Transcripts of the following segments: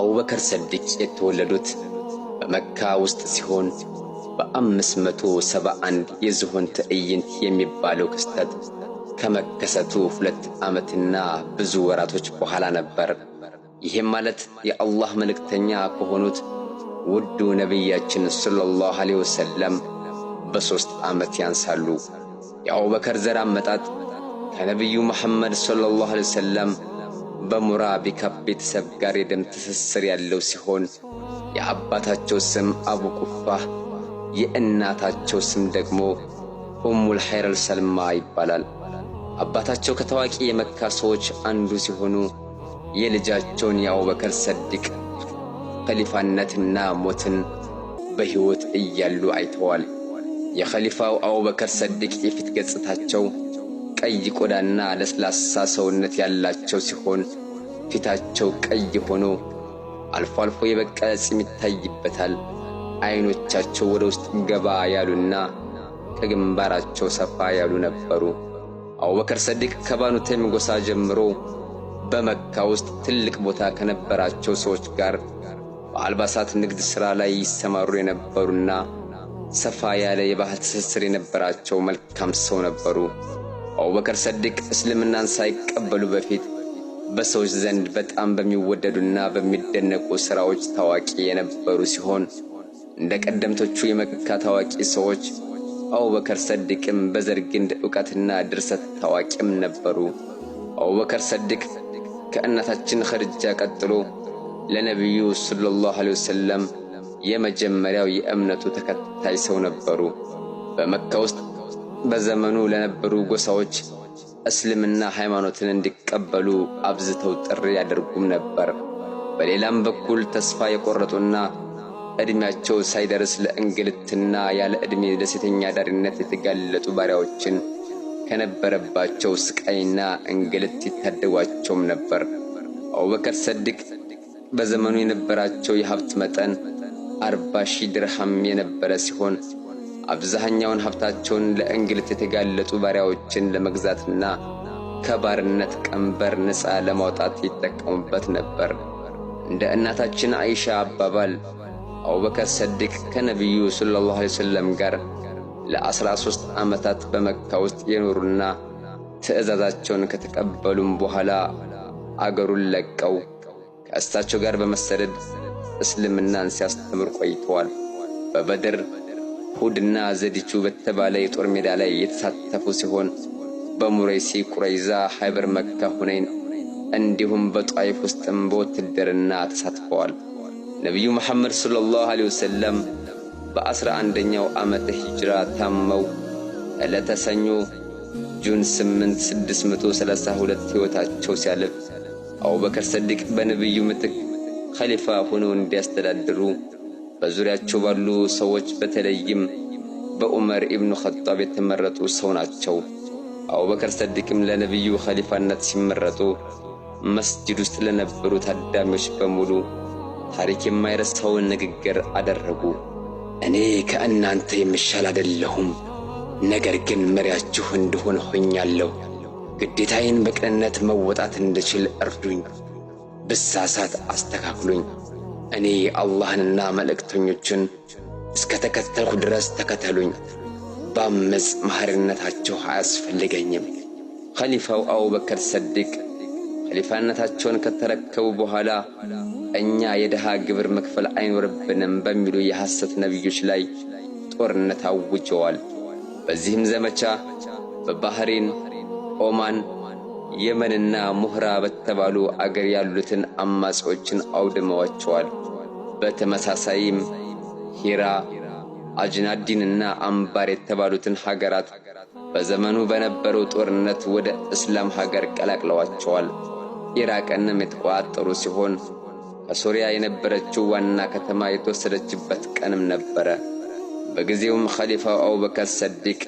አቡበከር ሰዲቅ የተወለዱት በመካ ውስጥ ሲሆን በ571 የዝሆን ትዕይንት የሚባለው ክስተት ከመከሰቱ 2 ዓመትና ብዙ ወራቶች በኋላ ነበር። ይህም ማለት የአላህ መልእክተኛ ከሆኑት ውዱ ነቢያችን ሰለላሁ ዐለይሂ ወሰለም በ3 ዓመት ያንሳሉ። የአቡበከር ዘር አመጣጥ ከነቢዩ መሐመድ ሰለላሁ ዐለይሂ ወሰለም በሙራ ቢካብ ቤተሰብ ጋር የደም ትስስር ያለው ሲሆን የአባታቸው ስም አቡ ቁፋህ፣ የእናታቸው ስም ደግሞ ኡሙል ኸይረል ሰልማ ይባላል። አባታቸው ከታዋቂ የመካ ሰዎች አንዱ ሲሆኑ የልጃቸውን የአቡበከር ሰዲቅ ኸሊፋነትና ሞትን በሕይወት እያሉ አይተዋል። የኸሊፋው አቡበከር ሰዲቅ የፊት ገጽታቸው ቀይ ቆዳና ለስላሳ ሰውነት ያላቸው ሲሆን ፊታቸው ቀይ ሆኖ አልፎ አልፎ የበቀለ ፂም ይታይበታል። አይኖቻቸው ወደ ውስጥ ገባ ያሉና ከግንባራቸው ሰፋ ያሉ ነበሩ። አቡበከር ሰዲቅ ከባኑ ተይም ጎሳ ጀምሮ በመካ ውስጥ ትልቅ ቦታ ከነበራቸው ሰዎች ጋር በአልባሳት ንግድ ሥራ ላይ ይሰማሩ የነበሩና ሰፋ ያለ የባህል ትስስር የነበራቸው መልካም ሰው ነበሩ። አቡበከር ሰዲቅ እስልምናን ሳይቀበሉ በፊት በሰዎች ዘንድ በጣም በሚወደዱና በሚደነቁ ሥራዎች ታዋቂ የነበሩ ሲሆን እንደ ቀደምቶቹ የመካ ታዋቂ ሰዎች አቡበከር ሰዲቅም በዘር ግንድ ዕውቀትና ድርሰት ታዋቂም ነበሩ። አቡበከር ሰዲቅ ከእናታችን ኸዲጃ ቀጥሎ ለነቢዩ ሰለላሁ ዐለይሂ ወሰለም የመጀመሪያው የእምነቱ ተከታይ ሰው ነበሩ። በመካ ውስጥ በዘመኑ ለነበሩ ጎሳዎች እስልምና ሃይማኖትን እንዲቀበሉ አብዝተው ጥሪ ያደርጉም ነበር። በሌላም በኩል ተስፋ የቆረጡና ዕድሜያቸው ሳይደርስ ለእንግልትና ያለ ዕድሜ ለሴተኛ አዳሪነት የተጋለጡ ባሪያዎችን ከነበረባቸው ስቃይና እንግልት ይታደጓቸውም ነበር። አቡበከር ሰዲቅ በዘመኑ የነበራቸው የሀብት መጠን 40,000 ድርሃም የነበረ ሲሆን አብዛኛውን ሀብታቸውን ለእንግልት የተጋለጡ ባሪያዎችን ለመግዛትና ከባርነት ቀንበር ነፃ ለማውጣት ይጠቀሙበት ነበር። እንደ እናታችን አይሻ አባባል አቡበከር ሰዲቅ ከነቢዩ ሰለላሁ ዐለይሂ ወሰለም ጋር ለ13 ዓመታት በመካ ውስጥ የኖሩና ትዕዛዛቸውን ከተቀበሉም በኋላ አገሩን ለቀው ከእሳቸው ጋር በመሰደድ እስልምናን ሲያስተምሩ ቆይተዋል። በበድር፣ ሁድና ዘዲቹ በተባለ የጦር ሜዳ ላይ የተሳተፉ ሲሆን በሙረይሲ፣ ቁረይዛ፣ ኸይበር፣ መካ፣ ሁነይን እንዲሁም በጣይፍ ውስጥም በውትድርና ተሳትፈዋል። ነቢዩ መሐመድ ሰለላሁ ዐለይሂ ወሰለም በ11ኛው ዓመተ ሂጅራ ታመው ዕለተ ሰኞ June 8 632 ሕይወታቸው ሲያልፍ አቡበከር ሰዲቅ በነቢዩ ምትክ ኸሊፋ ሆነው እንዲያስተዳድሩ በዙሪያቸው ባሉ ሰዎች በተለይም በዑመር ኢብኑ ኸጣብ የተመረጡ ሰው ናቸው። አቡበከር ሰዲቅም ለነቢዩ ኸሊፋነት ሲመረጡ መስጂድ ውስጥ ለነበሩ ታዳሚዎች በሙሉ ታሪክ የማይረሳውን ንግግር አደረጉ። እኔ ከእናንተ የምሻል አይደለሁም፣ ነገር ግን መሪያችሁ እንድሆን ሆኛለሁ። ግዴታዬን በቅንነት መወጣት እንድችል እርዱኝ። ብሳሳት አስተካክሉኝ። እኔ አላህንና መልእክተኞችን እስከ ተከተልኩ ድረስ ተከተሉኝ። ባመፅ መሐሪነታችሁ አያስፈልገኝም። ኸሊፋው አቡበከር ሰዲቅ ኸሊፋነታቸውን ከተረከቡ በኋላ እኛ የድሃ ግብር መክፈል አይኖርብንም በሚሉ የሐሰት ነቢዮች ላይ ጦርነት አውጀዋል። በዚህም ዘመቻ በባህሬን፣ ኦማን፣ የመንና ሙህራ በተባሉ አገር ያሉትን አማጺዎችን አውድመዋቸዋል። በተመሳሳይም ሂራ፣ አጅናዲንና አምባር የተባሉትን ሀገራት በዘመኑ በነበረው ጦርነት ወደ እስላም ሀገር ቀላቅለዋቸዋል። ኢራቅንም የተቆጣጠሩ ሲሆን ከሶሪያ የነበረችው ዋና ከተማ የተወሰደችበት ቀንም ነበረ። በጊዜውም ኸሊፋው አቡበከር ሰዲቅ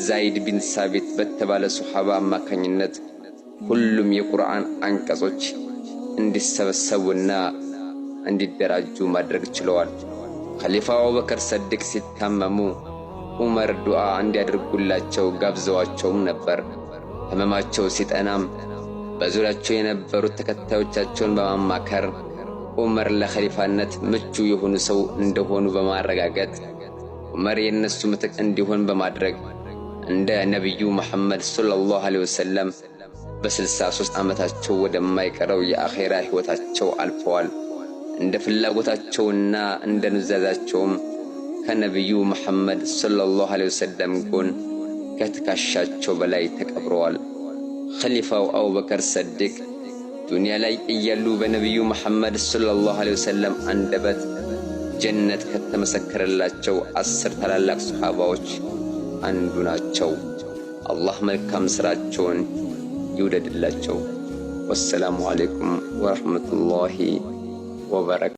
ዛይድ ቢን ሳቢት በተባለ ሶሐባ አማካኝነት ሁሉም የቁርአን አንቀጾች እንዲሰበሰቡና እንዲደራጁ ማድረግ ችለዋል። ኸሊፋው አቡበከር ሰዲቅ ሲታመሙ ዑመር ዱዓ እንዲያደርጉላቸው ጋብዘዋቸውም ነበር። ህመማቸው ሲጠናም በዙሪያቸው የነበሩት ተከታዮቻቸውን በማማከር ዑመር ለኸሊፋነት ምቹ የሆኑ ሰው እንደሆኑ በማረጋገጥ ዑመር የእነሱ ምትክ እንዲሆን በማድረግ እንደ ነቢዩ መሐመድ ሰለላሁ ዐለይሂ ወሰለም በ63 ዓመታቸው ወደማይቀረው የአኼራ ሕይወታቸው አልፈዋል። እንደ ፍላጎታቸውና እንደ ኑዛዛቸውም ከነቢዩ መሐመድ ሰለላሁ ዐለይሂ ወሰለም ጎን ከትከሻቸው በላይ ተቀብረዋል። ኸሊፋው አቡበከር ሰዲቅ ዱንያ ላይ እያሉ በነቢዩ መሐመድ ሰለላሁ ዐለይሂ ወሰለም አንደበት ጀነት ከተመሰከረላቸው 10 ታላላቅ ሶሐባዎች አንዱ ናቸው። አላህ መልካም ሥራቸውን ይውደድላቸው። ወሰላሙ ዐለይኩም ወረሕመቱላሂ ወበረካቱ።